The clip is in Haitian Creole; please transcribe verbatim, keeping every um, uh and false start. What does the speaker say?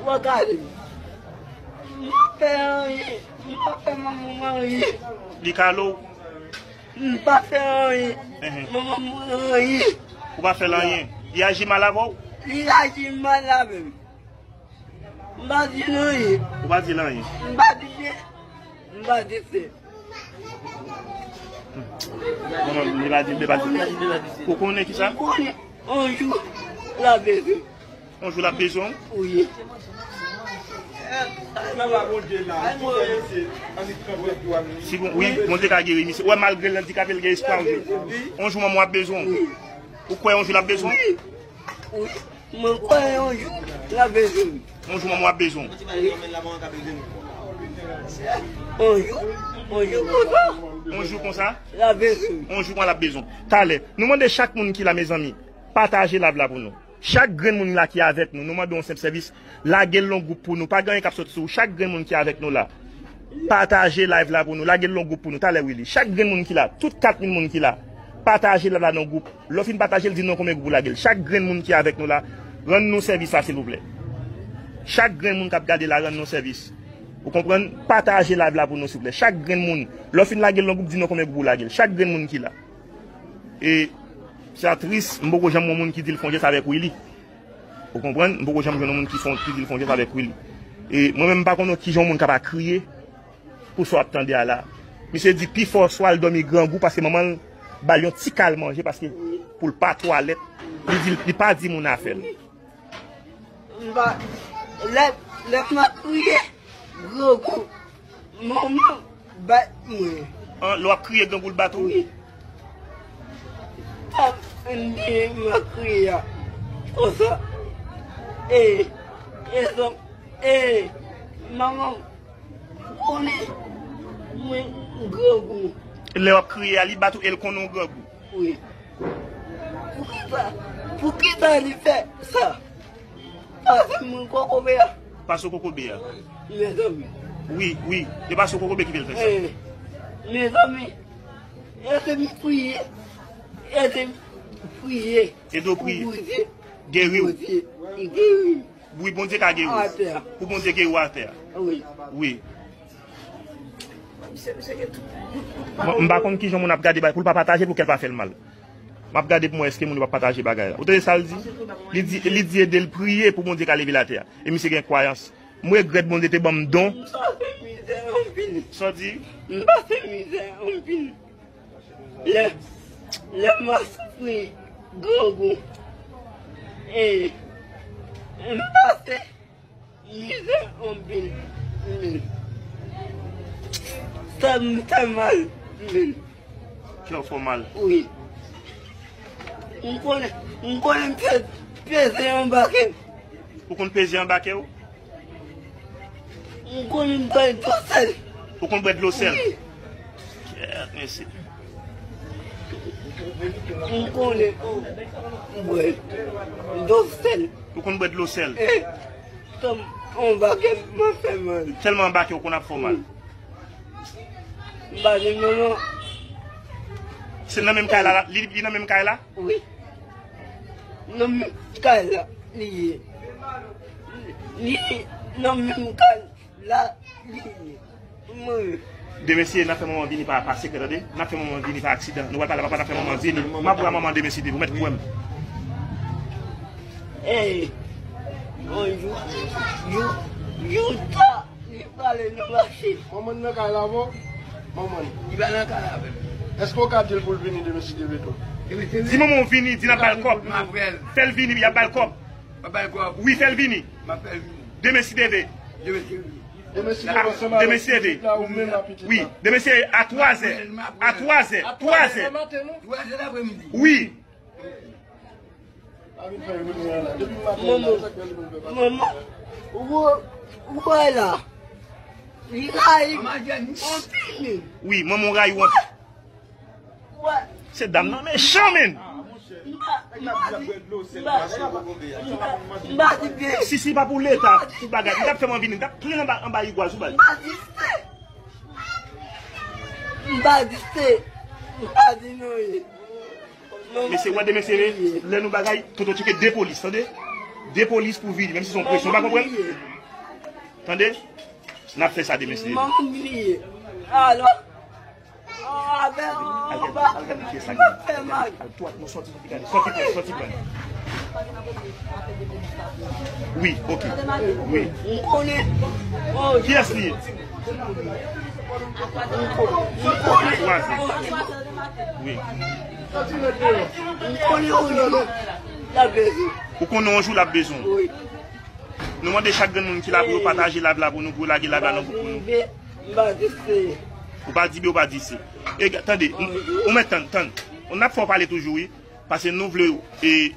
Ou pa kale m. M pa fè anyen. M pa fè manman m anyen. Li kale w? M pa fè anyen. Enhen. Manman m anyen. Ou pa fè l anyen? Li aji mal avè w? Li aji mal avè m. M pa di l anyen. Ou pa di l anyen? M pa di l, m pa di se. Manman, li pa di, li pa di. Ou konnen ki sa? M konnen yon jou l ap bezwen m. Yon jou l ap bezwen w? Wi. Si bon, wi, Bondye ka geri misye. Wè, malgre l andikape, l gen espwa, wi. Yon jou manman w ap bezwen w. Ou kwè yon jou l ap bezwen w? Wi. Wi. Mwen kwè yon jou l ap bezwen m. Yon jou manman w ap bezwen w. Wi. Yon jou, yon jou konsa. Yon jou konsa? L ap bezwen m. Yon jou konsa l ap bezwen w. Talè. Nou mande chak moun ki la, mezanmi, pataje live la pou nou. Chak grenn moun la ki avèk nou, nou mande yon senp sèvis, lage l nan gwoup pou nou. Pa gen anyen k ap sot sou ou. Chak grenn moun ki avèk nou la, pataje live la pou nou. Lage l nan gwoup pou nou. Talè, Willy. Chak grenn moun ki la, tout kat mil moun ki la, pataje live la nan gwoup. Lè w fin pataje l, di n nan konbyen gwoup ou lage l. Chak grenn moun ki avèk nou la, rann nou sèvis la, silvouplè. Chak grenn moun k ap gade la, rann nou sèvis. Ou konprann? Pataje live la pou nou, silvouplè. Chak grenn moun. Lè w fin lage l nan gwoup, di n nan konbyen gwoup ou lage l. Chak grenn moun ki la. E sa tris, m poko janm wè yon moun ki di l fè yon jès avèk Willy. Ou konprann? M poko janm jwenn yon moun ki fè yon, ki di l fè yon jès avèk Willy. E mwen menm, m pa konn kijan yon moun ka pa kriye pou sa w ap tande a la. Misye di pifò swa l dòmi grangou paske manman l ba l yon ti kal manje paske pou l pa twalèt. Li di, li pa di moun afè l. M pa, lè, lè m ap kriye, grangou, manman bat mwen. An, lè w ap kriye, grangou l bat ou? Wi. Sa m di m ap kriye a. Konsa, e, e, e, manman, konnen mwen grangou. Lè w ap kriye a, li bat ou e l konnen w grangou. Wi. Poukisa, poukisa li fè sa? Pase mwen kokobe a. Pase w kokobe a. Mezanmi. Wi, wi. E pase w kokobe ki fè l fè sa. Eh, mezanmi. Ede m priye. Ede m priye. Ede w priye. Pou Bondye geri w. Bondye geri m. Wi, Bondye ka geri w. Atè a. Pou Bondye geri w atè a. Wi. Wi. Mwen, m pa konn kijan moun ap gade bagay pou l pa pataje l pou kè l pa fè l mal. M ap gade pou m wè èske moun yo p ap pataje bagay la. Ou tande sa l di? Li di, li di ede l priye pou Bondye ka leve l atè a. E misye gen kwayans. M regrèt Bondye te ban m don. M pase mizè anpil. Sa w di? M pase mizè anpil. Lè, lè m ap soufri grangou. E, m pase mizè anpil. Men sa m fè mal. Men. Kè w fè w mal? Wi. M konnen, m konnen m pe-, peze anba kè m. Ou konn peze anba kè w? M konnen m bwè dlo sèl. Ou konn bwè dlo sèl? Wi. Kèt, mesye. M konnen m bwè dlo sèl. Ou konn bwè dlo sèl? E, kòm anba kè m ap fè mal. Tèlman anba kè w konn ap fè w mal. M pa di manman. Se nan menm kay la, li, li nan menm kay la? Wi. Nan menm kay la li ye. Li nan menm kay la li ye. Mwen. Demen si n ap fè manman vini pa, pa sekrè, tande. N ap fè manman vini pa aksidan. Nou pral pale a papa, n ap fè manman vini. M ap wè manman demen si Dye vle, ou mèt kwè m. Ey, yon jou, jou, jou ta. Li prale nan mache. Manman nan kay la avè w? Manman. Li pa nan kay la avè m. Èske w ka di l pou l vini demen si Dye vle tou? Demen si Dye vle. Di manman w vini, di n ap ba l kòb. M ap fè l. Fè l vini, y ap ba l kòb. M ap ba l kòb. Wi, fè l vini. M ap fè l vini. Demen si Dye vle. Demen si Dye vle. Demen si Dye vle, ansanm avèk pitit la, ou menm ak pitit la. Wi, demen si a twazè. A twazè. Twazè. Twazè lapremidi. Wi. Manman, manman, ou wè, ou wè la. Li rayi m anpil. Wi, manman w rayi w anpil. Wè. Se dam nan mechan, menn. M pa, m pa di, m pa, m pa, m pa di byen. Si, si pa pou Leta, tout bagay, m t ap fè m anvi, m t ap plen anba, anba igwaz ou bay. M pa di se. M pa di se. M pa di non. Mesye, wè de mesye, lè nou bagay, tonton tcheke de polis, tande? De polis pou vini, menm si se yon presyon, ou pa konprann? Tande? N ap fè sa demen si Dye vle. Manman m bliye. Alò. Al gade, al gade pyès la. Al tou, non, sòti, sòti, gade. Sòti pran, sòti pran. Wi, ok. Wi. M konnen. Kiyès li ye? M konnen. Wi. M konnen yon jou l ap bezwen. Ou konnen yon jou l ap bezwen w. Wi. Nou mande chak grenn moun ki la pou yo pataje live la pou nou, pou yo lage live la nan gwoup pou nou. Ou pa di B, ou pa di C. E, tande, ou mèt tann, tann. N ap fè w pale toujou, wi. Paske nou vle, e,